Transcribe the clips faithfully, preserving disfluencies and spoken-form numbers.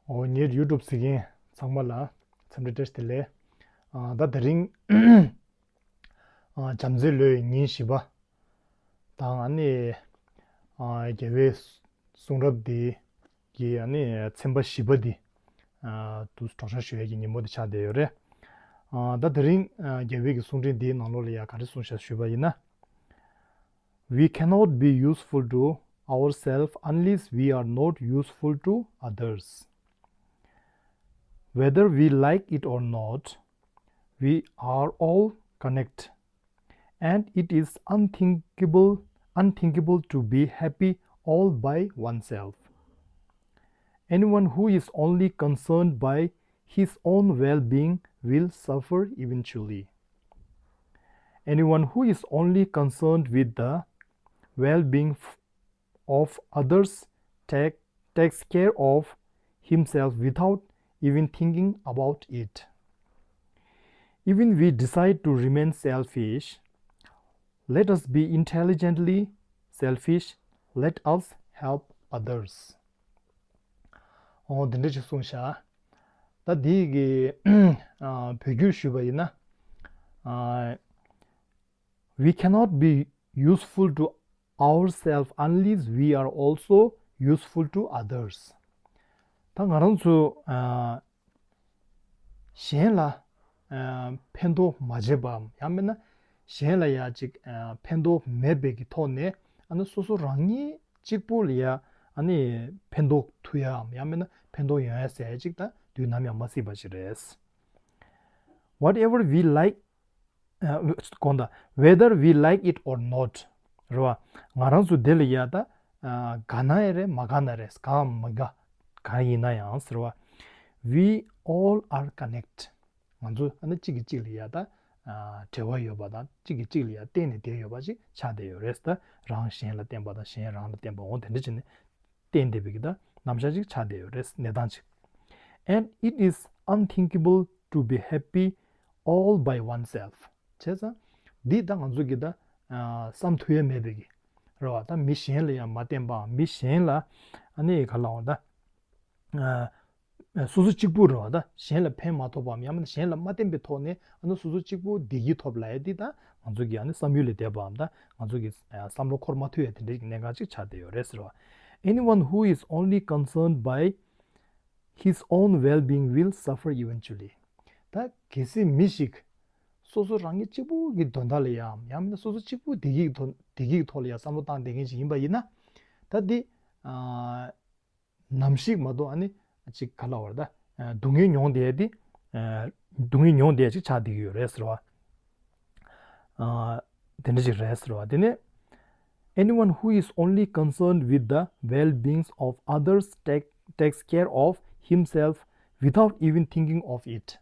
ཨོ་ངའི་ཡུ་ཊུབ་གཟིགས་མཁན་ཚང་མ་ལ་འཚམས་འདྲི་བཀྲ་ཤིས་བདེ་ལེགས། ཨ་ད་དེ་རིང་ཨ་བྱམས་བརྩེའི་ལོའི་ཉིན་བཞི་པ་དང་ཨ་ནི་ཨ་རྒྱལ་བའི་གསུང་རབ་འདི་གི་ཨ་ནི་ཚན་པ་བཞི་པ་འདི་ཨ་དུ་སྒྲོག་སྦྱང་ཞུ་ཡས་ཀྱི་ཉིན་མོ་འདི་ཆགས་བསྡད་ཡོད་རེད། ཨ་ད་དེ་རིང་ཨ་རྒྱལ་བའི་གི་གསུང་འཕྲིན་འདིའི་ནང་ལོགས་ལ་ཡ་ག་རེ་གསུངས་ཤག་ཞུས་པ་ཡིན་ན། We cannot be useful to ourselves unless we are not useful to others. Whether we like it or not, we are all connected, and it is unthinkable, unthinkable to be happy all by oneself. Anyone who is only concerned by his own well being will suffer eventually. Anyone who is only concerned with the well being of others take, takes care of himself without even thinking about it. Even we decide to remain selfish, let us be intelligently selfish, let us help others. ཨོ་དེ་འདྲ་ཅིག་གསུངས་ཤག་ད་འདི་གི་ཨ་བོད་བསྒྱུར་ཞུས་པ་ཡིན་ན། ཨ་We cannot be useful to ourselves unless we are also useful to others. ད་ང་རང་ཚོ་ཨ་གཞན་ལ་ཨ་ཕན་ཐོགས་མ་བྱས་པའམ་ཡང་མིན་ན་གཞན་ལ་ཡ་ཅིག་ཨ་ཕན་ཐོགས་མེད་པའི་གི་ཐོག་ནས་ཨ་ནི་སོ་སོ་རང་ཉིད་གཅིག་པུ་ལ་ཡ་ཨ་ནི་ཕན་ཐོགས་ཐུབ་ཡའམ་ཡང་མིན་ན་ཕན་ཐོགས་ཡོང་ཡ་ཟེར་ཡ་ཅིག་ད་དུས་ནམ་ཡང་མ་སྲིད་པ་ཞིག་རེད། Whatever we like, ཨ་དགོངས་དག whether we like it or not རེད་བ། ང་རང་ཚོ་དེ་ལ་ཡ་ད་ཨ་དགའ་ན་ཡ་རེད་མ་དགའ་ན་རེད་དགའ་མི་དགའ་གང་ཡིན་ན་ཡང་ཟེར་བ། We all are connect. ང་ཚོ་ཨ་ནི་གཅིག་གིས་གཅིག་ལ་ཡ་ད་ཨ་འབྲེལ་བ་ཡོད་པ་དང་གཅིག་གིས་གཅིག་ལ་ཡ་བརྟེན་ནས་བསྡད་ཡོད་པ་ཅིག་ཆགས་བསྡད་ཡོད་རེད། ད་རང་གཞན་ལ་བརྟེན་པ་དང་གཞན་རང་ལ་བརྟེན་པ་འོ་དེ་འདྲ་བྱས་ནས་བརྟེན་བསྡད་པའི་གི་ད་རྣམ་གཞག་ཅིག་ཆགས་བསྡད་ཡོད་རེད་གནས་སྟངས་ཅིག And it is unthinkable to be happy all by oneself. བྱས་ཙང་འདི་ད་ང་ཚོ་གི་ད་ཨ་བསམ་ཐུབ་ཡ་མེད་པའི་གི་རེད་བ། ད་མི་གཞན་ལ་ཡང་མ་བརྟེན་པའམ་མི་གཞན་ལ་ཨ་ནི་ག་ལབ་དགོས་རེད་ད་ཨ་སོ་སོ་གཅིག་པུ་རེད་བ། ད་གཞན་ལ་ཕན་མ་ཐོགས་པའམ་ཡང་མིན་ན་གཞན་ལ་མ་བརྟེན་པའི་ཐོག་ནས་ཨ་ནི་སོ་སོ་གཅིག་པུ་བདེ་སྐྱིད་ཐོབ་ལབ་ཡ་འདི་ད་ང་ཚོ་གི་ཨ་ནི་བསམ་ཡུལ་ལས་འདས་པའམ་ད་ང་ཚོ་གི་ཨ་བསམ་བློ་འཁོར་མ་ཐུབ་ཡ་དེ་འདྲའི་གནད་འགག་ཅིག་ཆགས་བསྡད་ཡོད་རེད་ཟེར་བ། Anyone who is only concerned by his own well-being will suffer eventually. ད་གལ་སྲིད་མི་ཞིག་སོ་སོ་རང་ཉིད་གཅིག་པུ་གི་དོན་དག་ལ་ཡང་ཡང་མིན་ན་སོ་སོ་གཅིག་པུ་བདེ་སྐྱིད་ཐོག་བདེ་སྐྱིད་ཐོག་ལ་ཡང་བསམ་བློ་བཏང་བསྡད་མཁན་ཞིག་ཡིན་པ་ཡིན་ན། ད་འདི་ཨ་ནམ་ཞིག་མ་གཏོགས་ཨ་ནི་ཅིག་ག་ལབ་དགོས་རེད་ད་ཨ་སྡུག་བསྔལ་མྱོང་བསྡད་དེ་ཨ་སྡུག་བསྔལ་མྱོང་བསྡད་ཅིག་ཆགས་བསྡད་ཀྱི་ཡོད་རེད་ཟེར་བ། ཨ་དེ་འདྲ་ཅིག་རེད་ཟེར་བ། དེ་ནས། Anyone who is only concerned with the well-beings of others take, takes care of himself without even thinking of it.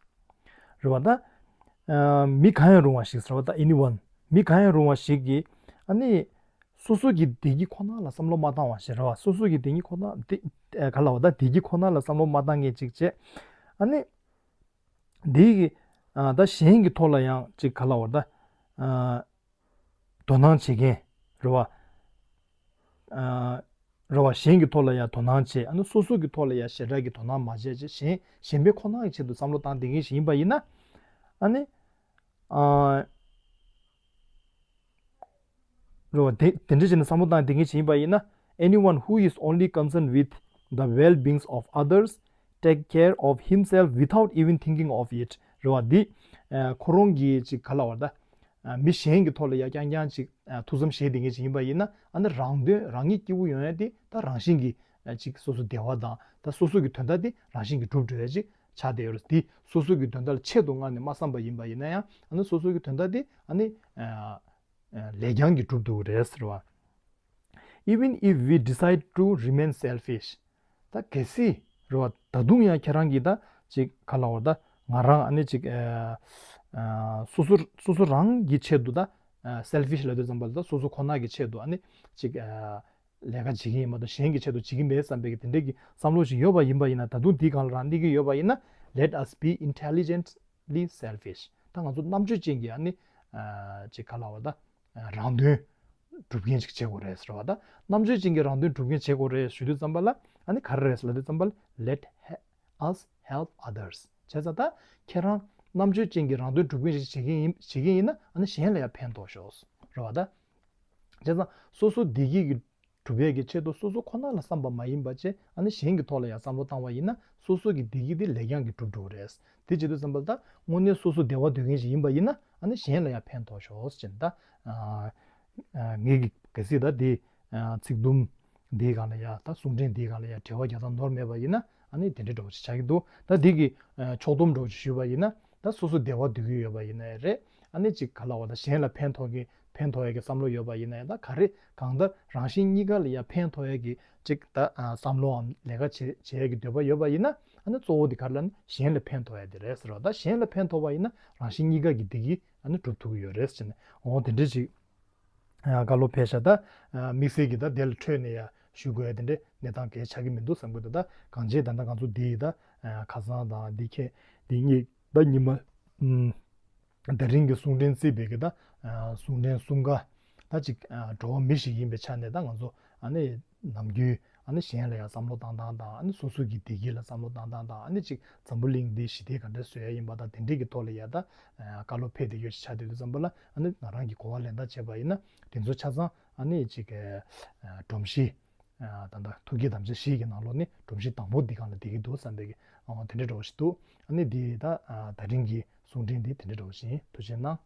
རེད་བ། ད་ཨ་མི་གང་ཡང་རུང་བ་ཞིག་ཟེར་བ། ད་anyone མི་གང་ཡང་རུང་བ་ཞིག་གིས་ཨ་ནི་སོ་སོ་གི་བདེ་སྐྱིད་ཁོ་ན་ལ་བསམ་བློ་མ་བཏང་བ་ཞིག་རེད་བ། སོ་སོ་གི་བདེ་སྐྱིད་ཁོ་ན་དེ་ཨ་ག་ལབ་དགོས་རེད་ད་བདེ་སྐྱིད་ཁོ་ན་ལ་བསམ་བློ་མ་བཏང་མཁན་ཅིག་བྱས་ཨ་ནི། འདི་གི་ཨ་ད་གཞན་གྱི་ཐོག་ལ་ཡང་ཅིག་ག་ལབ་དགོས་རེད་ད། ཨ་དོ་སྣང་བྱེད་མཁན་རེད་བ། ཨ་རེད་བ། གཞན་གྱི་ཐོག་ལ་ཡང་དོ་སྣང་བྱེད། ཨ་ནི་སོ་སོ་གི་ཐོག་ལ་ཡང་ཞེ་དྲག་གི་དོ་སྣང་མ་བྱས་བྱས་གཞན་གཞན་པའི་ཁོ་ན་གི་ཆེད་དུ་བསམ་བློ་བཏང་བསྡད་མཁན་ཞིག་ཡིན་པ་ཡིན་ན། ཨ་ནི་ཨ། རེད་བ། དེ་དེ་འདྲ་བྱས་ནས་བསམ་བློ་བཏང་བསྡད་མཁན་ཞིག་ཡིན་པ་ཡིན་ན། Anyone who is only concerned with the well-beings of others take care of himself without even thinking of it. རེད་བ། འདི་ཨ་ཁོ་རང་གིས་ཅིག་ག་ལབ་དགོས་རེད་ད། ཨ་མི་གཞན་གྱི་ཐོག་ལ་ཡ་རྐྱང་རྐྱང་ཅིག་ཨ་ཐུགས་བསམ་བཞེས་བསྡད་མཁན་ཞིག་ཡིན་པ་ཡིན་ན། ཨ་ནི་རང་དོན་རང་ཉིད་སྐྱིད་པོ་ཡོང་ཡ་དེ་ད་རང་བཞིན་གྱིས་ཨ་ཅིག་སོ་སོ་བདེ་བ་དང་ད་སོ་སོ་གི་དོན་དག་དེ་རང་བཞིན་གྱིས་འགྲུབ་འགྲོ་ཡ་ཅིག་ཆགས་བསྡད་ཡོད་རེད། དེ་སོ་སོ་གི་དོན་དག་ལ་ཆེད་དུ་མངགས་ནས་མ་བསམ་པ་ཡིན་པ་ཡིན་ན་ཡང་ཨ་ནི་སོ་སོ་གི་དོན་དག་དེ་ཨ་ནི་ཨ་ཨ་ལེགས་རྐྱང་གིས་འགྲུབ་འདུག་རེད་ཟེར་བ། Even if we decide to remain selfish. ད་གལ་སྲིད་རེད་བ། ད་དུང་ཡང་ཁྱེད་རང་གིས་ད་ཅིག་ག་ལབ་དགོས་རེད་ད། ང་རང་ཨ་ནི་ཅིག་ཨ་ཨ་སོ་སོ་སོ་སོ་རང་གི་ཆེད་དུ་ད་ཨ་selfish ལབ་དུས་ཙམ་པ་ལ་ད་སོ་སོ་ཁོ་ན་གི་ཆེད་དུ་ཨ་ནི་ཅིག་ཨ་ལས་ཀ་བྱེད་ཀྱི་ཡིན་མ་གཏོགས་གཞན་གྱི་ཆེད་དུ་བྱེད་ཀྱི་མེད་བསམ་པའི་གི་དེ་འདྲའི་གི་བསམ་བློ་ཞིག་ཡོད་པ་ཡིན་པ་ཡིན་ན། ད་དུང་དེའི་སྒང་ལ་རང་གནས་ཀྱི་ཡོད་པ་ཡིན་ན། Let us be intelligently selfish. ད་ང་ཚོ་རྣམ་དཔྱོད་ཅན་གྱི་ཨ་ནི་ཨ་ཅིག་ག་ལབ་དགོས་རེད་ད། རང་དོན་སྒྲུབ་མཁན་ཅིག་བྱེད་དགོས་རེད་ཟེར་བ། ད་རྣམ་དཔྱོད་ཅན་གྱི་རང་དོན་སྒྲུབ་མཁན་བྱེད་དགོས་རེད་ཞུ་དུས་ཙམ་པ་ལ་ཨ་ནི་ག་རེ་རེད་ཟེར་ལབ་དུས་ཙམ་པ་ལ། Let ha- us help others. བྱས་ཙང་ད་ཁྱེད་རང་རྣམ་དཔྱོད་ཅན་གྱི་རང་དོན་སྒྲུབ་མཁན་ཞིག་བྱེད་ཀྱི་ཡིན་བྱེད་ཀྱི་ཡིན་ན་ཨ་ནི་གཞན་ལ་ཡང་ཕན་ཐོགས་ཤོག་རེད་བ་ད། བྱས་ཙང་སོ་སོ་བདེ་སྐྱིད་ཀྱི་སྒྲུབ་ཡས་ཀྱི་ཆེད་དུ་སོ་སོ་ཁོ་ན་ལ་བསམ་པ་མ་ཡིན་པ་བྱས་ཨ་ནི་གཞན་གྱི་ཐོག་ལ་ཡང་བསམ་བློ་བཏང་བ་ཡིན་ན་སོ་སོ་གི་བདེ་སྐྱིད་དེ་ལས་རྐྱང་གིས་འགྲུབ་འགྲོ་གི་རེད། དེ་བྱེད་དུས་ཙམ་པ་ལ་ད་དངོས་གནས་སོ་སོ་བདེ་བ་འདོད་མཁན་ཞིག་ཡིན་པ་ཡིན་ན་ཨ་ནི་གཞན་ལ་ཡང་ཕན་ཐོགས་ཤོག་ཟེར་ནས་ད། ཨ་ངས་གི་གལ་སྲིད་ད་དེ་ཨ་ཚིག་དུམ་འདིའི་སྒང་ལ་ཡ་ད་གསུང་འཕྲིན་འདིའི་སྒང་ལ་ཡ་དྲི་བ་རྒྱག་སྟངས་ནོར་མེད་པ་ཡིན་ན་ཨ་ནི་དེ་འདྲའི་འདྲ་བོ་ཞིག་ཆགས་ཀྱི་འདུག་ད་འདི་གི་ཕྱོགས་བསྡོམས་འདྲ་བོ་ཞིག་ཞུས་པ་ཡིན་ན་ད་སོ་སོ་བདེ་བ་འདོད་ཀྱི་ཡོད་པ་ཡིན་ན་ཡང་རེད། ཨ་ནི་ཅིག་ག་ལ་བ་ད་གཞན་ལ་ཕན་ཐོགས་ཀྱི་ཕན་ཐོགས་ཡ་གི་བསམ་བློ་ཡོད་པ་ཡིན་ན་ཡང་ད་ག་རེ་གང་ལྟར་རང་གཞན་གཉིས་ཀ་ལ་ཡ་ཕན་ཐོགས་ཡ་གི་ཅིག་ད་བསམ་བློའམ་ལས་ཀ་བྱེད་བྱེད་ཡ་གི་འདོད་པ་ཡོད་པ་ཡིན་ན་ཨ་ནི་གཙོ་བོ་དེ་ག་རེ་ལབ་ན་གཞན་ལ་ཕན་ཐོགས་ཡ་དེ་རེད་ཟེར་བ་ད་གཞན་ལ་ཕན་ཐོགས་པ་ཡིན་ན་རང་གཞན་གཉིས་ཀ་གི་བདེ་སྐྱིད་ཨ་ནི་སྒྲུབ་ཐུབ་ཀྱི་ཡོད་རེད་ཟེར་ནས་འོ་དེ་འདྲ་ཅིག་བཀའ་སློབ་ཕེབས་ཤག་ད་དམིགས་བསལ་གྱི་ད་དེ་ལ་འཕྲོས་ནས་ཡ་ཞུ་དགོས་ཡ་དེ་འདྲའི་གནས་སྟངས་གལ་ཆགས་ཀྱི་མི་འདུག་བསམ་གྱི་འདུག་ད་གང་ཅི་ད་ལྟ་ང་ཚོ་འདི་ཡི་ད་ཁ་སང་དང་འདི་ཁྱེད་འདི་གཉིས་ད་ཉི་མ་ཨུམ། དེ་རིང་གི་གསུང་འཕྲིན་བརྩིས་པའི་གི་ད་གསུང་འཕྲིན་གསུམ་ཀ་ད་ཅིག་འགྲོ་བ་མི་ཞིག་ཡིན་པའི་ཆ་ནས་ད་ང་ཚོ་ཨ་ནི་ནམ་རྒྱུན་ཨ་ནི་གཞན་ལ་ཡང་བསམ་བློ་བཏང་སྟངས་དང་ཨ་ནི་སོ་སོ་གི་བདེ་སྐྱིད་ལ་བསམ་བློ་བཏང་སྟངས་དང་ཨ་ནི་ཅིག་འཛམ་བུ་གླིང་འདི་ཞི་བདེ་ག་འདྲ་བཟོ་ཡ་ཡིན་པ་དང་དེ་འདྲས་ཀྱི་ཐོག་ལ་ཡ་ད་བཀའ་སློབ་ཕེབས་བསྡད་ཡོད་ཆགས་བསྡད་དུས་ཙམ་པ་ལ་ཨ་ནི་ང་རང་གི་གོ་བ་ལེན་སྟངས་བྱས་པ་ཡིན་ན་དེ་ཚོ་ཆ་ཚང་ཨ་ནི་ཅིག་སྒྲོམ་གཞི་ད་ལྟ་ཐུགས་བསྐྱེད་དམ་བཅའ་བཞི་གི་ནང་ལོགས་ནི་སྒྲོམ་གཞི་དང་པོ་འདི་སྒང་ལ་བསྡད་ཀྱི་འདུག་བསམ་པའི་གི་དེ་འདྲས་འདྲ་བོ་ཞིག་འདུག་ཨ་ནི་འདི་ད་དེ་རིང་གི་གསུང་འཕྲིན་འདི་དེ་འདྲས་འདྲ་བོ་ཞིག་ཡིན། ཐུགས་རྗེ་གནང་།